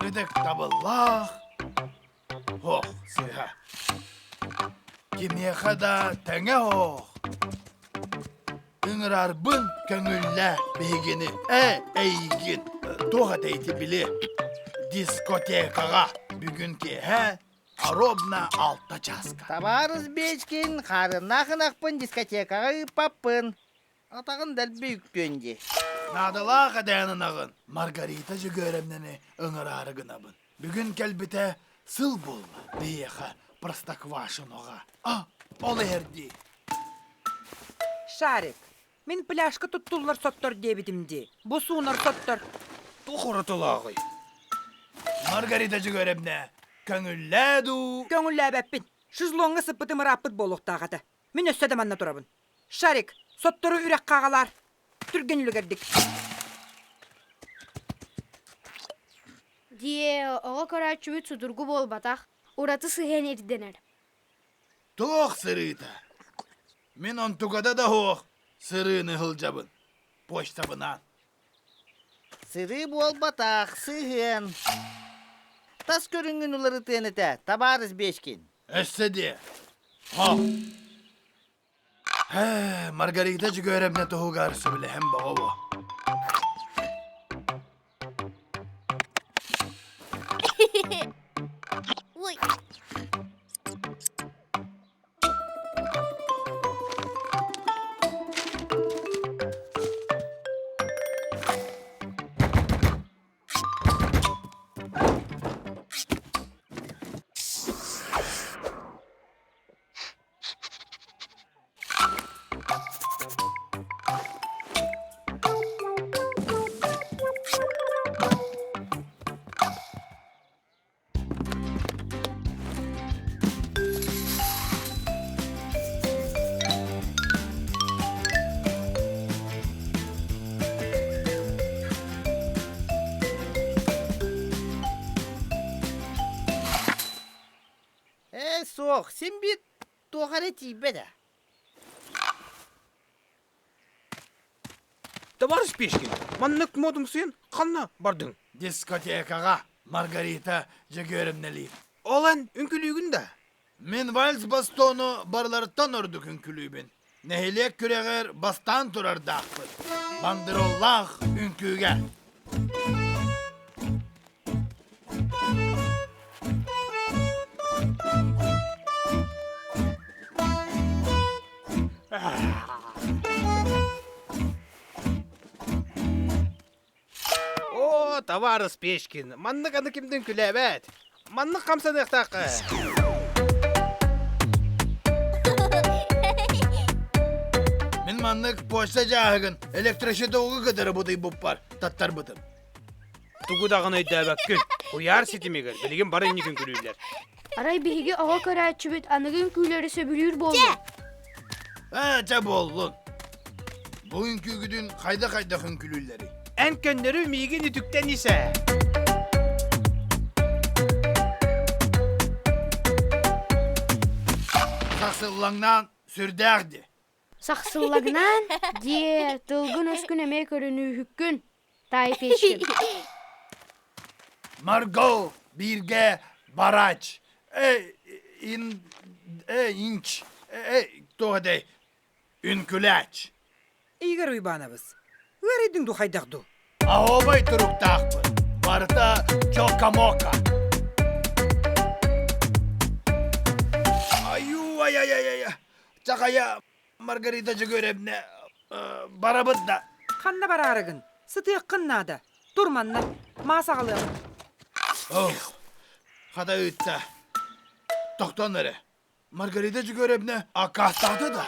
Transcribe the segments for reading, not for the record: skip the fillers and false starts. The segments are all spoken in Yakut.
Ытыктабыллаах Ох, сыыһа. Кимиэхэ да тэҥэ оһох. Ыҥырарбын көҥүллээ биһигини. Ээ, эйигин. Туох этэ ити били? Дискотекаҕа бүгүн киэһэ ровно 6 чааска. Табаарыс Бечкин, хаарыаннаах ынахпын дискотекаҕа ыыппаппын. Атаҕын дэлби үктүөн дии. Наадалаах эдээн ынаҕын Маргарита Дьөгүөрэмнэни ыҥыраары гынабын. Бүгүн кэлбитэ сыл буолла биһиэхэ Простоквашиноҕа. А, ол иһэр дии. Шарик, мин пляжка туттуллар соттор диэбитим дии. Бу суунар соттор. Туох уратылааҕый? Маргарита Дьөгүөрэбнэ, көҥүллээ дуу? Көҥүллээбэппин. Шезлоҥҥа сыппытым ырааппыт буолуохтаах этэ. Мин өссө да манна турабын. Шарик, соттору үрэххэ аҕалаар. Түргэн үлүгэрдик. Диэ, оҕо көрөөччүбүт судургу буолбатах, ураты сыһыан ирдэнэр. Туох сырыыта? Мин онтугада да суох сырыыны сылдьабын. Почтабынан. Сырыы буолбатах, сыһыан. Тас көрүҥҥүн уларытыан этэ, табаарыс Бечкин. Өссө диэ. Хо. Ээ, Маргарита Дьөгүөрэбнэ туһугар сөбүлэһэн боҕо Ой. Ээ, суох, син биир туох эрэ тиийбэт ээ. Товарищ Пешкин, маннык модумсуйан ханна бардыҥ? Дискотекаҕа Маргарита Дьөгүөрүмнэлиир. Ол эн үҥкүлүүгүн да? Мин вальс бастону барыларыттан ордук үҥкүлүүбүн. Нэһилиэк күрэҕэр бастаан турардаахпын. Бандероллаах үҥкүүгэ. О, товарищ Печкин, маннык аны кимдин күлээбэт. Маннык хамсаныахтаахха. Мин маннык почта дьааһыгын электрощитовугу кытары бутуйбуппар таттарбытым. Тугу даҕаны өйдөөбөккүн. Куйаар ситимигэр билигин бары инникин күлүүллэр. Арай биһиги оҕо көрөөччүбүт аныгы үҥкүүлэри сөбүлүүр буоллун. Ээ, чэ буоллун. Бу үҥкүүгүтүн хайда-хайдах үҥкүлүүллэрий? Эн көннөрү миигин үтүктэн ис ээ. Сахсыллаҥнаан сүрдээх дии. Сахсыллагнаан диэ тылгын-өскүн эмиэ көрүнүүһүккүн, таай Печкин. Марго бииргэ барач. Эй, ин, эй, инч, эй, туох этэй, үнкүлээч. Игорь Уйбаанабыс, ыарыйдыҥ дуу хайдах дуу? Аһообай туруктаахпын. Барыта чока-мока. Аю, ай-ай-ай-ай. Чахайа Маргарита Дьөгүөрэбнэ барабыт да. Ханна бараарыгын? Сытыаххын наада. Тур манна. Маас аҕалыам. Ох, хата ыытта. Тохтон эрэ. Маргарита Дьөгүөрэбнэ аккаастаата да.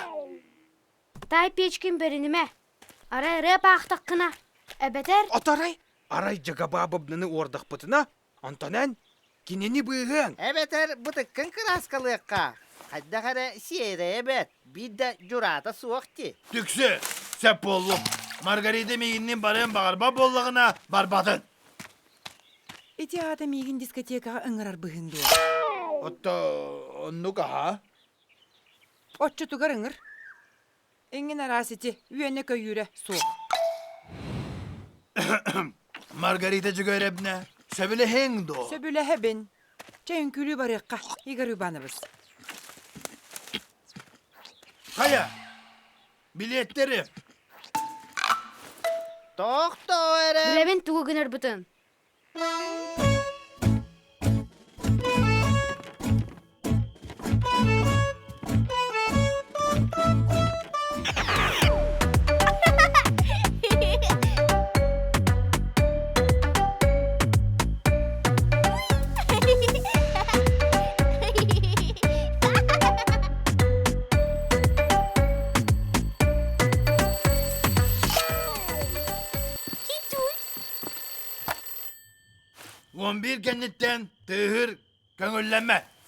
Таай печкин бэринимэ. Арай ырыа паахтаххына, эбэтэр... Отарай, арай Дьагабаабабнаны уордахпытына, онтон эн кинини быыһыаҥ. Эбэтэр бытыккын кырааскалыахха. Хайдах эрэ сиэрэй эбэт, биир да дьураата суох дии. Түксү, сөп буоллум. Маргарита миигинниин барыан баҕарбат буоллаҕына, барбатын. Ити аата миигин дискотекаҕа ыҥырар быһыыҥ дуо? Отто оннук аһа. Оччотугар ыҥыр. Эҥин араас ити үөнэ-көйүүрэ суох. Маргарита Дьөгүөрэбнэ. Сөбүлэһиҥ дуо? Сөбүлэһэбин. Чэ, үҥкүүлүү барыахха, Игорь Иванович. Хайа, билиэттэри. Тохтоо эрэ. Билэбин тугу гынарбытын. 11 кэнниттэн тыаһыыр көҥүллэммэт.